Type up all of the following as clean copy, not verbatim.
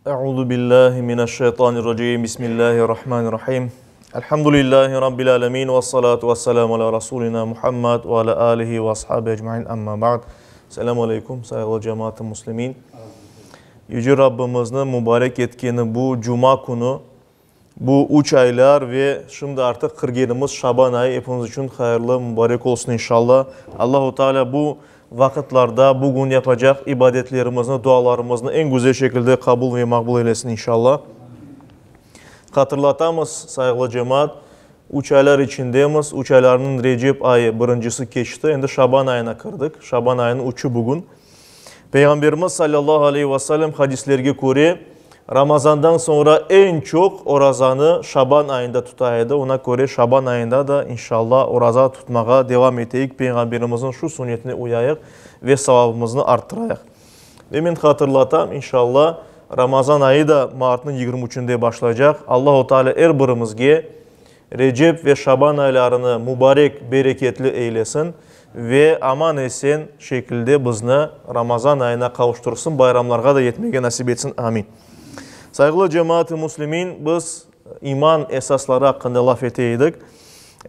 Euzu billahi mineşşeytanirracim. Bismillahirrahmanirrahim. Elhamdülillahi rabbil alemin ve salatu vesselamu ala rasulina Muhammed ve ala alihi ve ashabi ecmain. Amma ba'd. Selamu aleykum, sayğılı cemaat-ı muslimin. Yüce Rabbimizni mübarek etkeni bu cuma künü, bu üç aylar ve şimdi artıq kirgenimiz Şaban ayı epimiz içün hayırlı, mübarek olsun inşallah. Allahu Teala bu vaqıtlarda, bugün yapacaq ibadetlerimizni, dualarımıznı eñ güzel şekilde qabul ve maqbul eylesin inşallah. Hatırlatamız, sayğılı cemaat, üç aylar içindemiz, üç aylarnıñ Recep ayı birincisi keçti, endi Şaban ayına kirdik, Şaban ayınıñ üçü bugün. Peyğamberimiz salâllahu aleyhi ve sellem hadislerge köre, Ramazandan soñra eñ çoq orazanı Şaban ayında tuta edi, ona köre Şaban ayında da inşallah oraza tutmağa devam eteyik, Peyğamberimizniñ şu sünnetine uyayıq ve savabımıznı arttırayıq. Ve men hatırlatam, inşallah Ramazan ayı da martnıñ 23-ünde başlaycaq. Allahu Teala er birimizge Recep ve Şaban aylarını mübarek, bereketli eylesin ve aman-esen şekilde bizni Ramazan ayına qavuştırsın, bayramlarğa da yetmege nasip etsin. Amin. Sayğılı cemaat-ı müslimin, biz iman esasları aqqında laf ete edik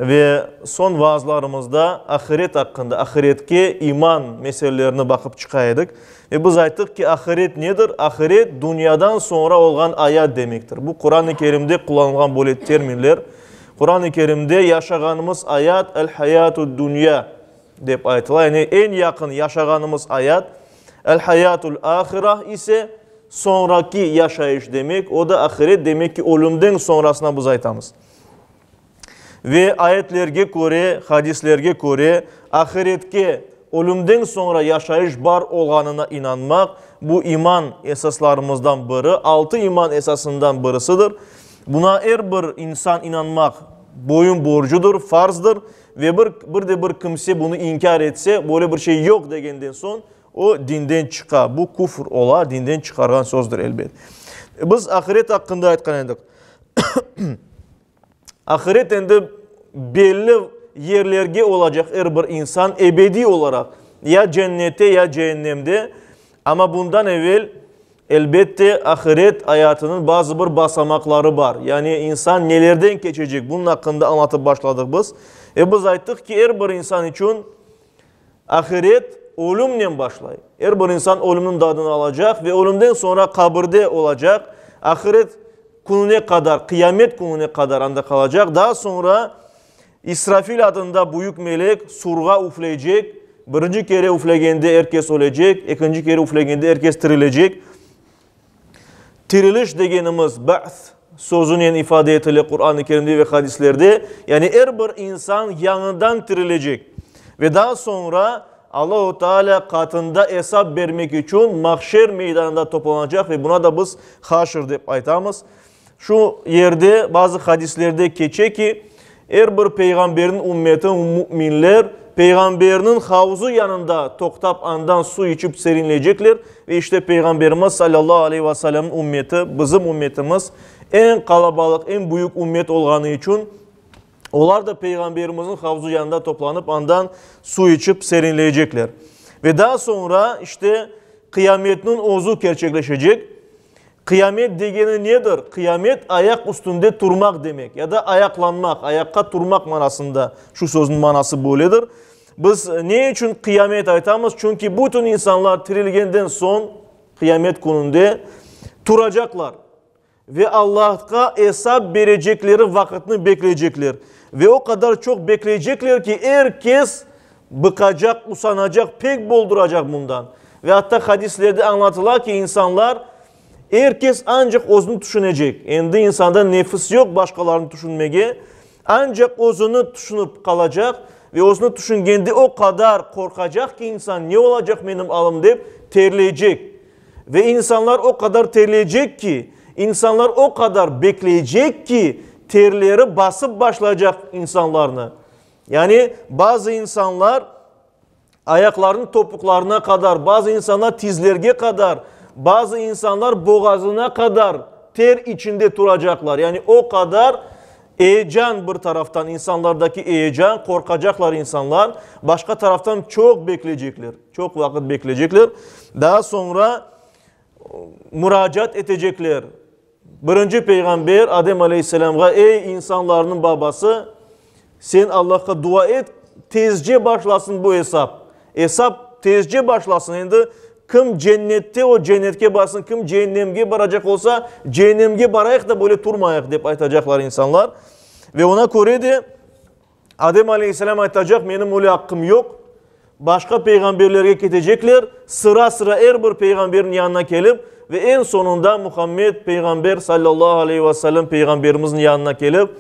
ve soñ vaazlarımızda ahiret aqqında, ahiretke iman meselelerini baqıp çıqa edik. Ve biz ayttıq ki, ahiret nedir? Ahiret, dünyadan soñra olğan ayat demektir. Bu Quran-ı Kerimde qullanılğan böyle terminler. Quran-ı Kerimde yaşağanımız ayat, el-hayatü-dünya dep aytıla, yani eñ yaqın yaşağanımız ayat. El-hayatül-ahirah ise soñraki yaşayış demek, o da ahiret demek ki, ölümden soñrasına biz aytamız. Ve ayetlerge köre, hadislerge köre, ahiretke, ölümden soñra yaşayış bar olğanına inanmaq, bu iman esaslarımızdan biri, altı iman esasından birisidir. Buna er bir insan inanmaq boyun borcudır, farzdır ve bir, bir de bir kimse bunı inkâr etse, böyle bir şey yoq degenden soñ, o dinden çıqa. Bu küfr ola, dinden çıqarğan sözdür, elbet. Biz ahiret aqqında aytqan edik. Ahiret endi belli yerlerge olacaq er bir insan ebediy olaraq, ya cennette, ya ceennemde. Amma bundan evel, elbette, ahiret ayatınıñ bazı bir basamaqları bar. Yani insan nelerden keçecek, bunıñ aqqında añlatıp başladıq biz. Ve biz ayttıq ki, er bir insan içün ahiret ölümnen başlay. Er bir insan ölümniñ dadını alacaq ve ölümden soñra qabirde olacaq. Ahiret kününe qadar, qıyamet kününe qadar anda qalacaq. Daa soñra İsrafil adında büyük melek surğa üfleycek. Birinci kere üflegende er kes ölecek, ekinci kere üflegende er kes tirilecek. Tiriliş degenimiz ba'th sözünen ifade etile Quran-ı Kerimde ve hadislerde, yani er bir insan yañıdan tirilecek ve daa soñra Allahu Teala qatında esap bermek içün mahşer meydanında toplanacaq ve buna da biz haşr dep aytamız. Şu yerde bazı hadislerde keçe ki, er bir peyğamberniñ ümmeti, müminler, peyğamberniñ havuzı yanında toqtap andan su içip serinleycekler ve işte Peyğamberimiz salâllahu aleyhi ve sellemniñ ümmeti, bizim ümmetimiz eñ qalabalıq, eñ büyük ümmet olğanı içün olar da Peyğamberimizniñ havuzı yanında toplanıp andan su içip serinleycekler. Ve daa soñra işte qıyametniñ özü kerçekleşecek. Qıyamet degeni nedir? Qıyamet, ayaq üstünde turmaq demek, ya da ayaqlanmaq, ayaqqa turmaq manasında, şu sözniñ manası böyledir. Biz ne içün qıyamet aytamız? Çünki bütün insanlar tirilgenden soñ, qıyamet kününde turacaqlar ve Allahqa esap berecekleri vaqıtnı bekleycekler. Ve o qadar çoq bekleycekler ki, er kes bıqacaq, usanacaq, pek bolduracaq bundan. Ve atta hadislerde añlatıla ki, insanlar, er kes ancaq özüni tüşünecek. Endi insanda nefis yoq başqalarını tüşünmege, ancaq özüni tüşünip qalacaq ve özüni tüşüngende o qadar qorqacaq ki, insan, ne olacaq menim alım dep, terleycek. Ve insanlar o qadar terleycek ki, insanlar o qadar bekleycek ki, terleri basıp başlaycaq insanlarnı. Yani bazı insanlar ayaqlarınıñ topuqlarına qadar, bazı insanlar tizlerge qadar, bazı insanlar boğazına qadar ter içinde turacaqlar. Yani o qadar eyecan bir taraftan, insanlardaki eyecan, qorqacaqlar insanlar, başqa taraftan çoq bekleycekler, çoq vaqıt bekleycekler. Daa soñra. muracaat etecekler. Birinci peyğamber Adem aleyhisselâmğa, Ey, insanlarnıñ babası, sen Allahqa dua et, tezce başlasın bu esap. Esap tezce başlasın, endi kim cennette, o cennetke barsın, kim ceennemge baracaq olsa, ceennemge barayıq da böyle turmayıq, dep aytacaqlar insanlar. Ve ona köre de Adem aleyhisselâm aytacaq, menim öyle aqqım yoq. Başqa peyğamberlerge ketecekler, sıra-sıra er bir peyğamberniñ yanına kelip, ve eñ soñunda Muhammed peyğamber sallallahu aleyhi ve sellem peyğamberimizniñ yanına kelip,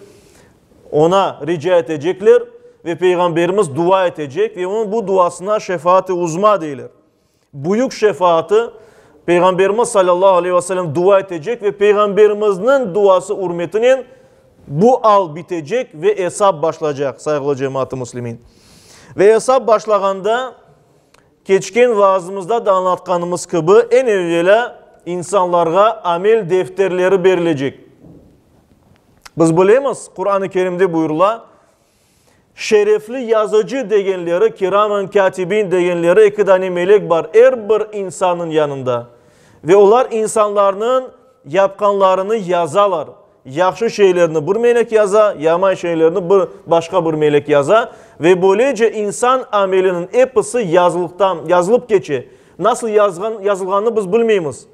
oña rica etecekler ve peyğamberimiz dua etecek ve onıñ bu duasına şefaat-i uzma deyler. Büyük şefaatı, Peyğamberimiz salâllahu aleyhi ve sellem dua etecek ve Peyğamberimizniñ duası ürmetinen bu al bitecek ve esap başlacaq, sayğılı cemaat-ı müslimin. Ve esap başlağanda, keçken vaazımızda da añlatqanımız kibi, eñ evvelâ insanlarğa amel defterleri berilecek. Biz bilemiz, Quran-ı Kerimde buyurıla, Şerefli yazıcı degenleri, kiramen kâtibin degenleri eki dane melek bar er bir insannıñ yanında. Ve olar insanlarnıñ yapqanlarını yazalar. Yahşı şeylerni bir melek yaza, yamay şeylerni bir başqa bir melek yaza. Ve böylece insan ameliniñ episi yazılıqtan, yazılıp keçe. Nasıl yazğan, yazılğanını biz bilmeymiz.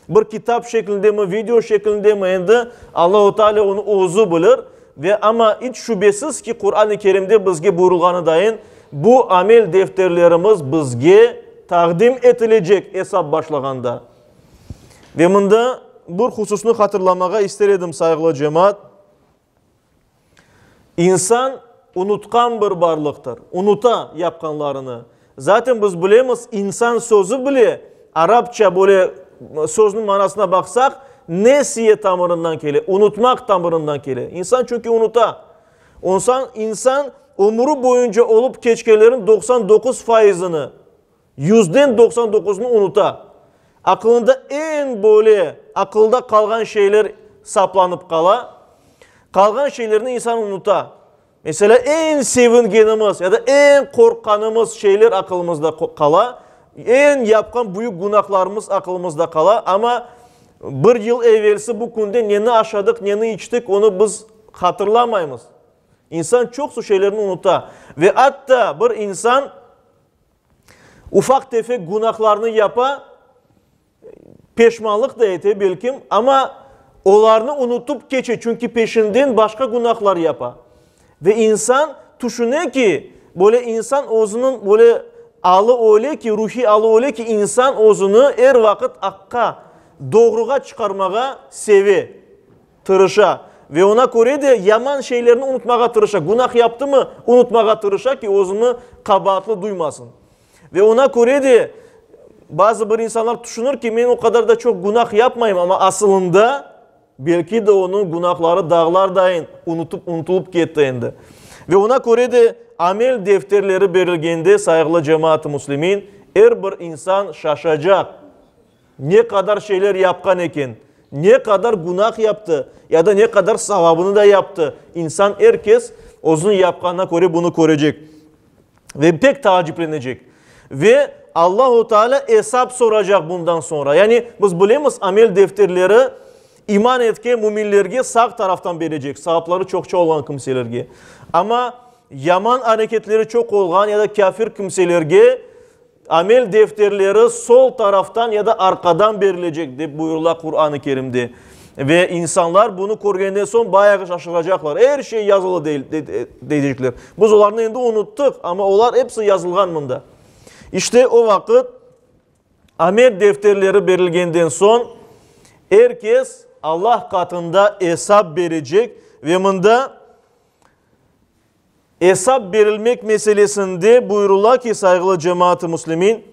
Bir kitap şeklindemi, video şeklindemi, endi Allahu Teala onı özü bilir. Ve amma iç şübesiz ki, Quran-ı Kerimde bizge buyurılğanı dayın, bu amel defterlerimiz bizge taqdim etilecek esap başlağanda. Ve mında bir hususnı hatırlamağa ister edim, sayğılı cemaat. İnsan unutqan bir barlıqtır, unuta yapqanlarını. Zaten biz bilemiz, insan sözü bile arapça böyle sözniñ manasına baqsaq, nesiye tamırından kele, unutmaq tamırından kele. İnsan çünki unuta. Onsan insan ömrü boyunca olıp keçkenlerniñ 99 faizini, yüzden 99-nı unuta. Aqılında eñ böyle aqılda qalğan şeyler saqlanıp qala, qalğan şeylerni insan unuta. Meselâ, eñ sevingenimiz ya da eñ qorqqanımız şeyler aqılımızda qala, eñ yapqan büyük günahlarımız aqılımızda qala, amma bir yıl evelsi bu künde neni aşadıq, neni içtik, onı biz hatırlamaymız. İnsan çoqsu şeylerni unuta. Ve atta bir insan ufaq-tefek günahlarnı yapa, peşmanlıq da ete belkim, amma olarnı unutıp keçe, çünki peşinden başqa günahlar yapa. Ve insan tüşüne ki, böyle insan özüniñ böyle alı öyle ki, ruhiy alı öyle ki, insan özüni er vaqıt aqqa, doğruğa çıqarmağa seve, tırışa. Ve oña köre de yaman şeylerni unutmağa tırışa. Günah yaptımı, unutmağa tırışa ki, özüni qabaatlı duymasın. Ve oña köre de bazı bir insanlar tüşünir ki, men o qadar da çoq günah yapmayım, amma asılında belki de onıñ günahları dağlar dayın unutıp, unutulıp ketti endi. Ve oña köre de amel defterleri berilgende, sayğılı cemaat-ı müslimin, er bir insan şaşacaq. Ne qadar şeyler yapqan eken, ne qadar günah yaptı, ya da ne qadar savabını da yaptı. İnsan er kes özüniñ yapqanına köre bunı körecek. Ve pek taaciplenecek. Ve Allahu Teala esap soracaq bundan soñra. Yani biz bilemiz, amel defterleri iman etken müminlerge sağ taraftan berecek, savapları çoqça olğan kimselerge. Amma yaman areketleri çoq olğan ya da kâfir kimselerge amel defterleri sol taraftan ya da arqadan berilecek, dep buyurıla Quran-ı Kerimde. Ve insanlar bunı körgenden soñ bayağı şaşıracaqlar. Er şey yazılı deycekler. Biz olarnı endi unuttıq, amma olar episi yazılğan mında. İşte o vaqıt amel defterleri berilgenden soñ er kes Allah qatında esap berecek ve mında Esap berilmek meselesinde buyurıla ki, sayğılı cemaat-ı müslimin,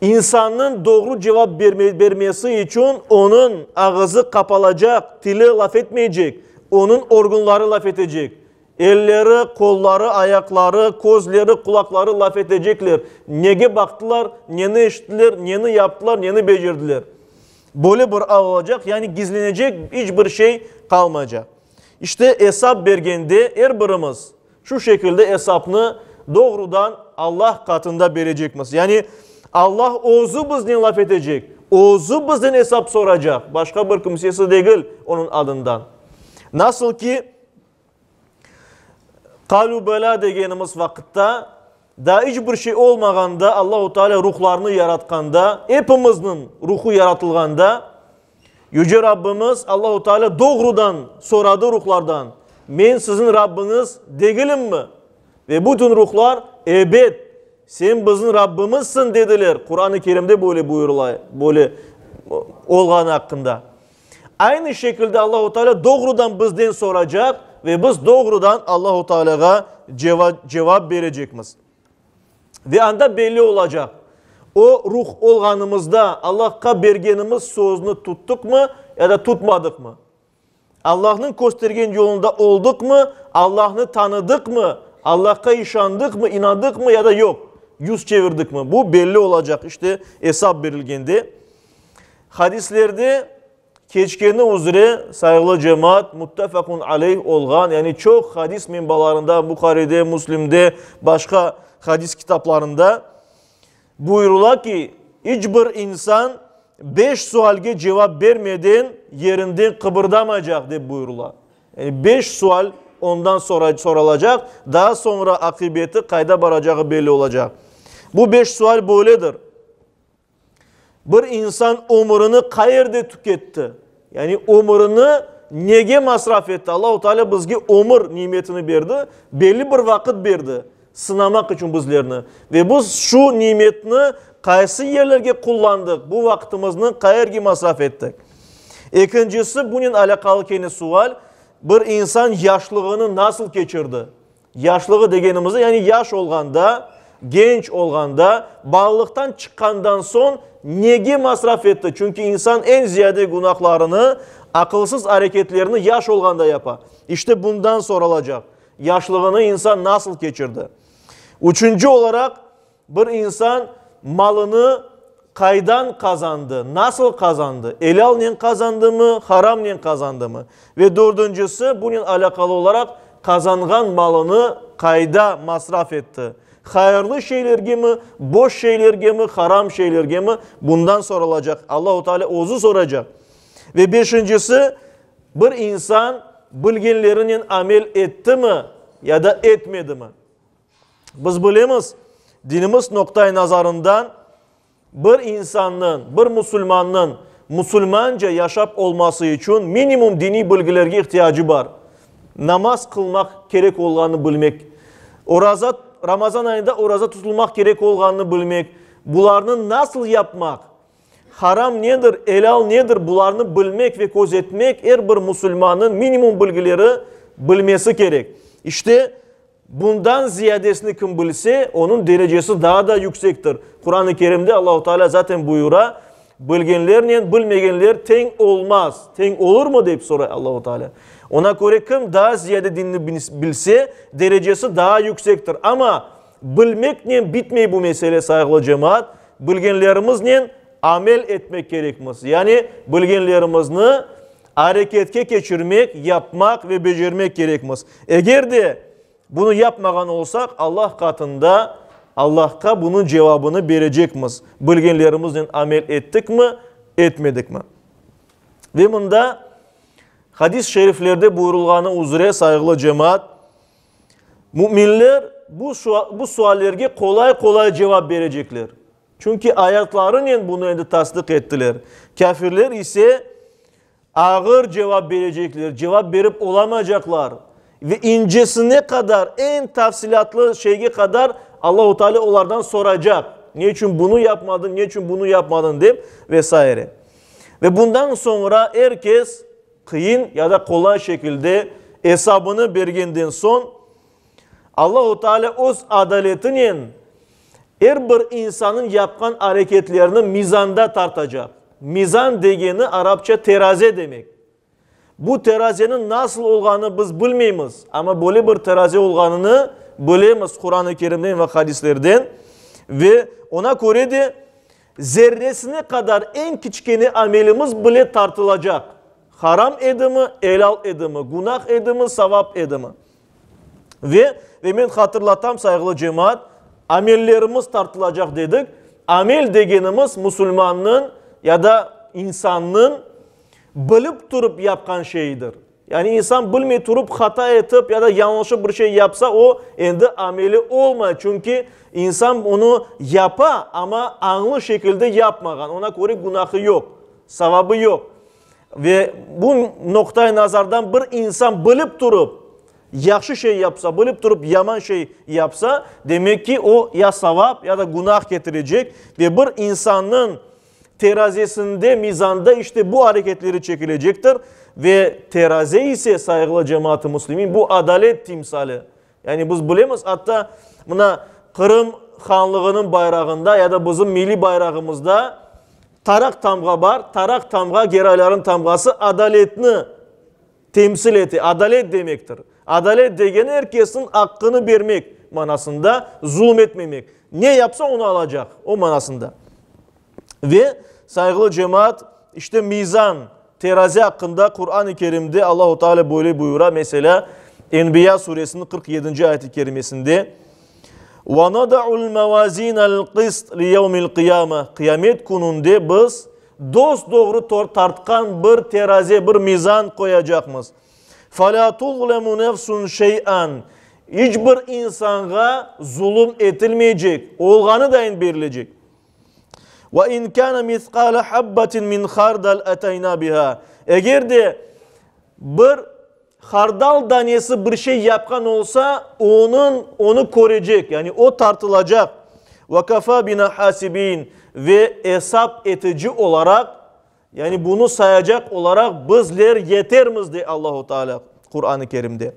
insannıñ doğru cevap bermesi içün onıñ ağızı qapalacaq, tili laf etmeycek, onıñ organları laf etecek, elleri, qolları, ayaqları, közleri, qulaqları laf etecekler, nege baqtılar, neni eşittiler, neni yaptılar, neni becerdiler. Böyle bir al olacaq, yani gizlenecek iç bir şey qalmaycaq. İşte, esap bergende er birimiz şu şekilde esapnı doğrudan Allah qatında berecekmiz. Yani, Allah özü biznen laf etecek. Özü bizden esap soracaq, başqa bir kimsesi degil onıñ adından. Nasıl ki, Qalü belâ degenimiz vaqıtta, daa iç bir şey olmağanda Allahu Teala ruhlarnı yaratqanda, epimizniñ ruhu yaratılğanda, Yüce Rabbimiz Allahu Teala doğrudan soradı ruhlardan, Men siziñ Rabbiñiz degilimmi? Ve bütün ruhlar, Ebet, sen bizim Rabbimizsiñ dediler, Quran-ı Kerimde böyle buyurıla, böyle olğanı aqqında. Aynı şekilde Allahu Teala doğrudan bizden soracaq ve biz doğrudan Allahu Tealağa cevap berecekmiz. Ve anda belli olacaq, o ruh olğanımızda Allahqa bergenimiz sözni tuttıqmı ya da tutmadıqmı? Allahnıñ köstergen yolunda oldıqmı, Allahnı tanıdıqmı, Allahqa işandıqmı, inandıqmı ya da yoq, yüz çevirdikmi? Bu belli olacaq, işte, esap berilgende. Hadislerde keçkeni üzre, sayğılı cemaat, muttefaqun aleyh olğan, yani çoq hadis menbalarında, Buharide, Müslimde, başqa hadis kitaplarında buyurıla ki, iç bir insan beş sualge cevap bermeden yerinden qıbırdamaycaq, dep buyurıla. Yani beş sual ondan soralacaq, daa soñra aqibeti, qayda baracağı belli olacaq. Bu beş sual böyledir. Bir insan ömürini qayerde tüketti? Yani ömürini nege masraf etti? Allahu Teala bizge ömür nimetini berdi, belli bir vaqıt berdi sınamaq içün bizlerni. Ve biz şu nimetni qaysı yerlerge qullandıq, bu vaqtımıznı qayerge masraf ettik? Ekincisi, bunen alâqalı kene sual, bir insan yaşlığını nasıl keçirdi? Yaşlığı degenimizde, yani yaş olğanda, genç olğanda, balalıqtan çıqqandan soñ nege masraf etti? Çünki insan eñ ziyade günahlarını, aqılsız areketlerini yaş olğanda yapa. İşte bundan soralacaq, yaşlığını insan nasıl keçirdi? Üçünci olaraq, Bir insan malını qaydan qazandı, nasıl qazandı, elâlnen qazandımı, haramnen qazandımı? Ve dördüncisi, bunen alâqalı olaraq, qazanğan malını qayda masraf etti, hayırlı şeylergemi, boş şeylergemi, haram şeylergemi, bundan soralacaq, Allahu Teala özü soracaq. Ve beşincisi, bir insan bilgenlerinen amel ettimi ya da etmedimi? Biz bilemiz, dinimiz noqta-i nazarından bir insannıñ, bir musulmannıñ musulmanca yaşap olması içün minimum diniy bilgilerge ihtiyacı bar. Namaz qılmaq kerek olğanını bilmek, oraza, Ramazan ayında oraza tutulmaq kerek olğanını bilmek, bularnı nasıl yapmaq, Haram nedir, elâl nedir, bularnı bilmek ve közetmek er bir musulmannıñ minimum bilgileri bilmesi kerek. İşte, bundan ziyadesini kim bilse, onıñ derecesi daa da yüksektir. Quran-ı Kerimde Allahu Teala zaten buyura, Bilgenlernen bilmegenler teñ olmaz. Teñ olurmı, dep soray Allahu Teala. Ona köre kim daa ziyade dinni bilse, derecesi daa yüksektir. Amma bilmeknen bitmey bu mesele, sayğılı cemaat. Bilgenlerimiznen amel etmek kerekmiz, yani bilgenlerimizni areketke keçirmek, yapmaq ve becermek kerekmiz. Eger de bunı yapmağan olsaq, Allah qatında Allahqa bunıñ cevabını berecekmiz, bilgenlerimiznen amel ettikmi, etmedikmi. Ve mında hadis-i şeriflerde buyurılğanı üzre, sayğılı cemaat, Müminler bu bu suallerge qolay-qolay cevap berecekler. Çünki ayatlarınen bunı endi tasdiq ettiler. Kâfirler ise ağır cevap berecekler, cevap berip olamaycaqlar. Ve incesine qadar, eñ tafsilâtlı şeyge qadar Allahu Teala olardan soracaq, ne içün bunı yapmadın, ne içün bunı yapmadın dep ve saire. Ve bundan soñra er kes Qıyın ya da qolay şekilde esabını bergenden soñ, Allahu Teala öz adaletinen er bir insanıñ yapqan areketlerini mizanda tartacaq. Mizan degeni arapça teraze demek. Bu terazeniñ nasıl olğanını biz bilmeymiz, amma böyle bir teraze olğanını bilemiz Quran-ı Kerimden ve hadislerden ve ona köre de Zerresine qadar eñ kiçkene amelimiz bile tartılacaq, haram edimi, elâl edimi, günah edimi, savap edimi. Ve, ve men hatırlatam, sayğılı cemaat, amellerimiz tartılacaq dedik. Amel degenimiz musulmannıñ, ya da insannıñ bilip turıp yapqan şeyidir. Yani insan bilmey turıp hata etip ya da yañlışıp bir şey yapsa, o endi ameli olmay, çünki insan onı yapa, amma añlı şekilde yapmağan, ona köre günahı yoq, savabı yoq. Ve bu noqta-i nazardan bir insan bilip turıp yahşı şey yapsa, bilip turıp yaman şey yapsa, demek ki, o ya savap, ya da günah ketirecek ve bir insannıñ terazesinde, mizanda işte bu areketleri çekilecektir. Ve teraze ise, sayğılı cemaat-ı müslimin, bu adalet timsali. Yani biz bilemiz, atta mına Qırım hanlığınıñ bayrağında ya da bizim milliy bayrağımızda taraq tamğa bar. Taraq tamğa, Gerayların tamğası adaletni temsil ete, adalet demektir. Adalet degeni er kesniñ aqqını bermek manasında, zulum etmemek. Ne yapsa, onı alacaq, o manasında. Ve, sayğılı cemaat, işte mizan, terazi aqqında Quran-ı Kerimde Allahu Teala böyle buyura, meselâ, Enbiya suresiniñ 47-nci ayet-i kerimesinde, Ve nada'ul mevazinel qist li yevmil qıyame, Qıyamet kününde biz dos-doğru tartqan bir terazi, bir mizan qoyacaqmız. Felâ tuzlemu nefsun şey'an, İç bir insanğa zulum etilmeycek, olğanı dayın berilecek. Ve in kâne misqâle habbetin min hardal eteynâ biha, Eger de bir hardal danesi bir şey yapqan olsa, onıñ, onı körecek, yani o tartılacaq. Ve kefâ bina hasibîn, Ve esap etici olaraq, yani bunı sayacaq olaraq bizler yetermiz, dey Allahu Teala Quran-ı Kerimde.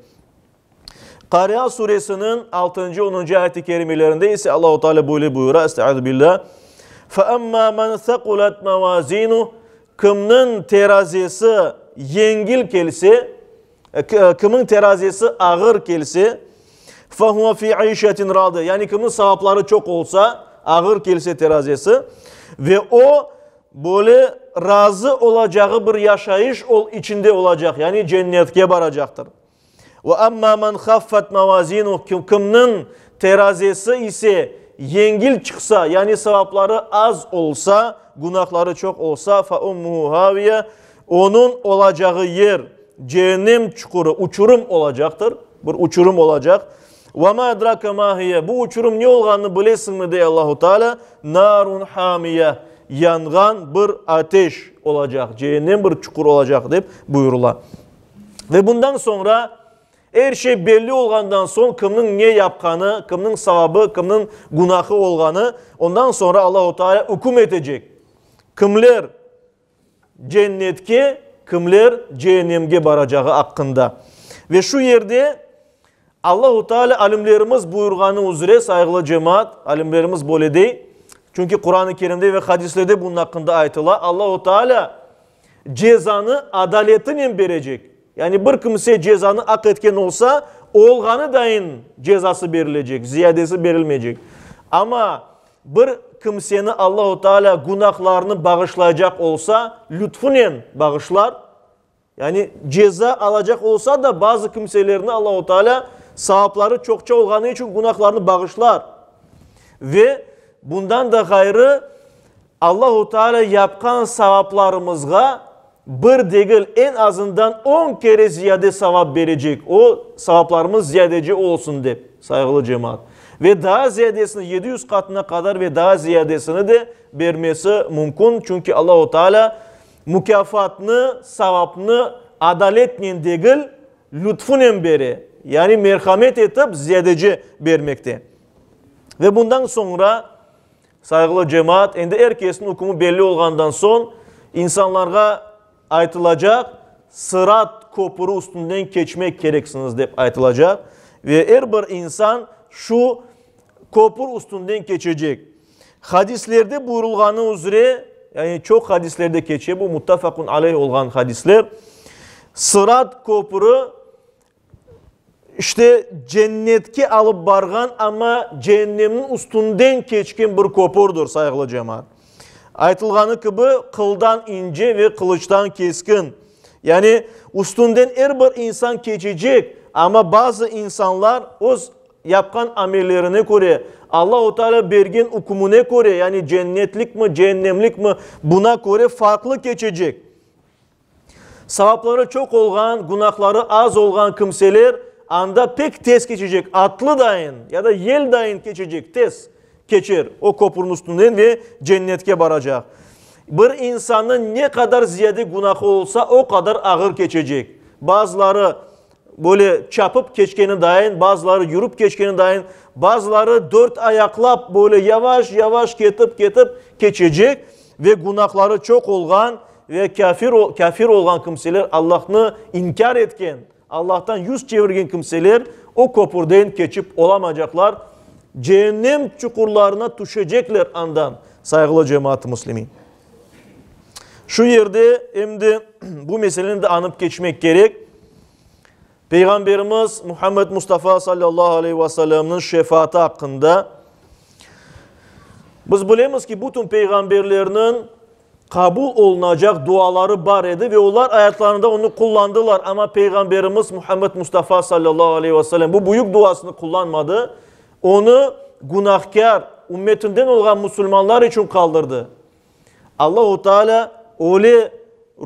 Qaria suresiniñ altıncı, onuncı ayet-i kerimelerinde ise Allahu Teala böyle buyura, Estaizu billah, Fe emmâ men sequlet mevâzînuh, Kimniñ terazesi yengil kelse, kimiñ terazesi ağır kelse, fe huve fî işetin râdiye, yani kimniñ savapları çoq olsa, ağır kelse terazesi, ve o, böyle razı olacağı bir yaşayış ol içinde olacaq, yani cennetke baracaqtır. Ve amma men haffet mevazinuh, kimniñ terazesi ise yengil çıqsa, yani savapları az olsa, günahları çoq olsa, fe ummuhu haviye, onıñ olacağı yer ceennem çuqurı, uçurım olacaqtır, bir uçurım olacaq. Ve ma edrake ma hiye, bu uçurım ne olğanını bilesiñmi, dey Allahu Teala, narun hamiye, yanğan bir ateş olacaq, ceennem bir çuqur olacaq, dep buyurıla. Ve bundan soñra, er şey belli olğandan soñ, kimniñ ne yapqanı, kimniñ savabı, kimniñ günahı olğanı, ondan soñra Allahu Teala üküm etecek, kimler cennetke, kimler ceennemge baracağı aqqında. Ve şu yerde Allahu Teala alimlerimiz buyurğanı üzre, sayğılı cemaat, alimlerimiz böyle dey, çünki Quran-ı Kerimde ve hadislerde bunıñ aqqında aytıla, Allahu Teala cezanı adaletinen berecek. Yani bir kimse cezanı aq etken olsa, olğanı dayın cezası berilecek, ziyadesi berilmeycek. Amma bir kimseni Allahu Teala günahlarını bağışlaycaq olsa, lütfunen bağışlar. Yani ceza alacaq olsa da, bazı kimselerni Allahu Teala savapları çoqça olğanı içün günahlarını bağışlar. Ve bundan da ğayrı, Allahu Teala yapqan savaplarımızğa bir degil, eñ azından on kere ziyade savap berecek, o savaplarımız ziyadece olsun dep, sayğılı cemaat. Ve daa ziyadesini, 700 qatına qadar ve daa ziyadesini de bermesi mümkün, çünki Allahu Teala Mukâfatnı, savapnı adaletnen degil, lütfunen bere, yani merhamet etip ziyadece bermekte. Ve bundan soñra, sayğılı cemaat, endi er kesniñ ükümi belli olğandan soñ, insanlarğa aytılacaq, Sırat köpüri üstünden keçmek kereksiñiz, dep aytılacaq. Ve er bir insan şu köpür üstünden keçecek. Hadislerde buyurılğanı üzre, yani çoq hadislerde keçe, bu muttafaqun aleyh olğan hadisler, Sırat köprü, işte, cennetke alıp barğan, amma ceennemniñ üstünden keçken bir köpürdir, sayğılı cemaat. Aytılğanı kibi, qıldan ince ve qılıçtan keskin. Yani, üstünden er bir insan keçecek, amma bazı insanlar öz yapqan amellerine köre. Allahu Teala bergen ükmüne köre, yani cennetlikmi, ceennemlikmi, buna köre farqlı keçecek. Savapları çoq olğan, günahları az olğan kimseler anda pek tez keçecek, atlı dayın ya da yel dayın keçecek, tez keçer o köpürniñ üstünden ve cennetke baracaq. Bir insannıñ ne qadar ziyade günahı olsa, o qadar ağır keçecek. Bazıları böyle çapıp keçkeni dayın, bazıları yürüp keçkeni dayın, bazıları dört ayaqlap böyle yavaş-yavaş ketip-ketip keçecek ve günahları çoq olğan ve kâfir, kâfir olğan kimseler, Allahnı inkâr etken, Allahtan yüz çevirgen kimseler o köpürden keçip olamaycaqlar, ceennem çuqurlarına tüşecekler andan, sayğılı cemaat-ı müslimin. Şu yerde em de bu meseleni de añıp keçmek kerek. Peyğamberimiz Muhammed Mustafa sallallahu aleyhi ve sellemniñ şefaatı aqqında biz bilemiz ki, bütün peyğamberlerniñ qabul olunacaq duaları bar edi ve olar ayatlarında onı qullandılar, amma Peyğamberimiz Muhammed Mustafa sallallahu aleyhi ve sellem bu büyük duasını qullanmadı, onı günahkâr ümmetinden olğan musulmanlar içün qaldırdı. Allahu Teala öyle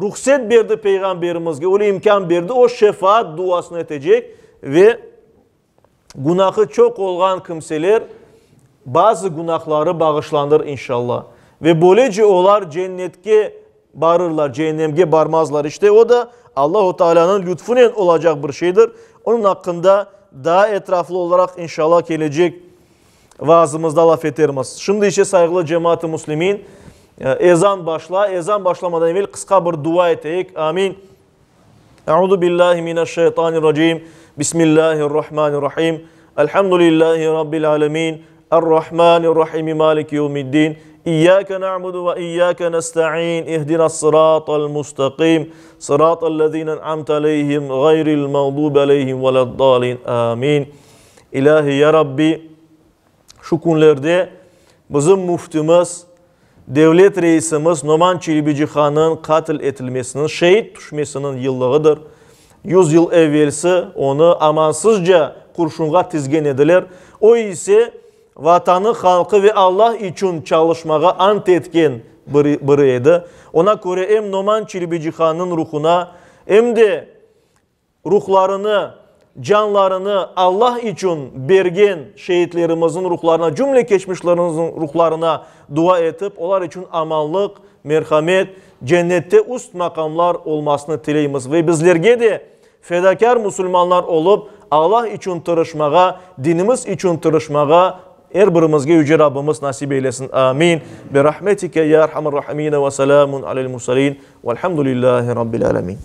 ruhset berdi Peyğamberimizge, öyle imkân berdi, o şefaat duasını etecek ve günahı çoq olğan kimseler bazı günahları bağışlanır inşallah. Ve böylece olar cennetke barırlar, cehennemge barmazlar. İşte o da Allahu Teala'nıñ lütfunen olacaq bir şeydir. Onıñ aqqında daa etraflı olaraq inşallah kelecek vaazımızda laf etermiz. Şimdi ise sayğılı cemaat-ı müslimin, ezan başla. Ezan başlamadan evel qısqa bir dua eteyik. Amin. Euzu billahi mineşşeytanirracim. Bismillahirrahmanirrahim. Elhamdülillahi rabbil alemin. Errahmanirrahim. Maliki yevmiddin. İyyake na'budu ve iyyake nesta'in. İhdinas sıratal mustaqim. Sıratal lezine en'amte aleyhim gayril mağdubi aleyhim veleddalin. Amin. İlahi ya Rabbi, şu künlerde bizim müftimiz, devlet reisimiz Noman Çelebicihannıñ qatl etilmesiniñ, şeit tüşmesiniñ yıllığıdır. 100 yıl evvelsi onı amansızca qurşunğa tizgen ediler. O ise Vatanı, halqı ve Allah içün çalışmağa ant etken biri edi. Ona köre em Noman Çelebicihannıñ ruhuna, em de ruhlarını, canlarını Allah içün bergen şeitlerimizniñ ruhlarına, cümle keçmişlerimizniñ ruhlarına dua etip, olar içün amanlıq, merhamet, cennette üst maqamlar olmasını tileymiz ve bizlerge de fedakâr musulmanlar olıp, Allah içün tırışmağa, dinimiz içün tırışmağa er birimizge Yüce Rabbimiz nasip eylesin. Amin. Bi rahmetike ya erhamer rahimine ve selamun alel murselin velhamdülillahi rabbil alemin.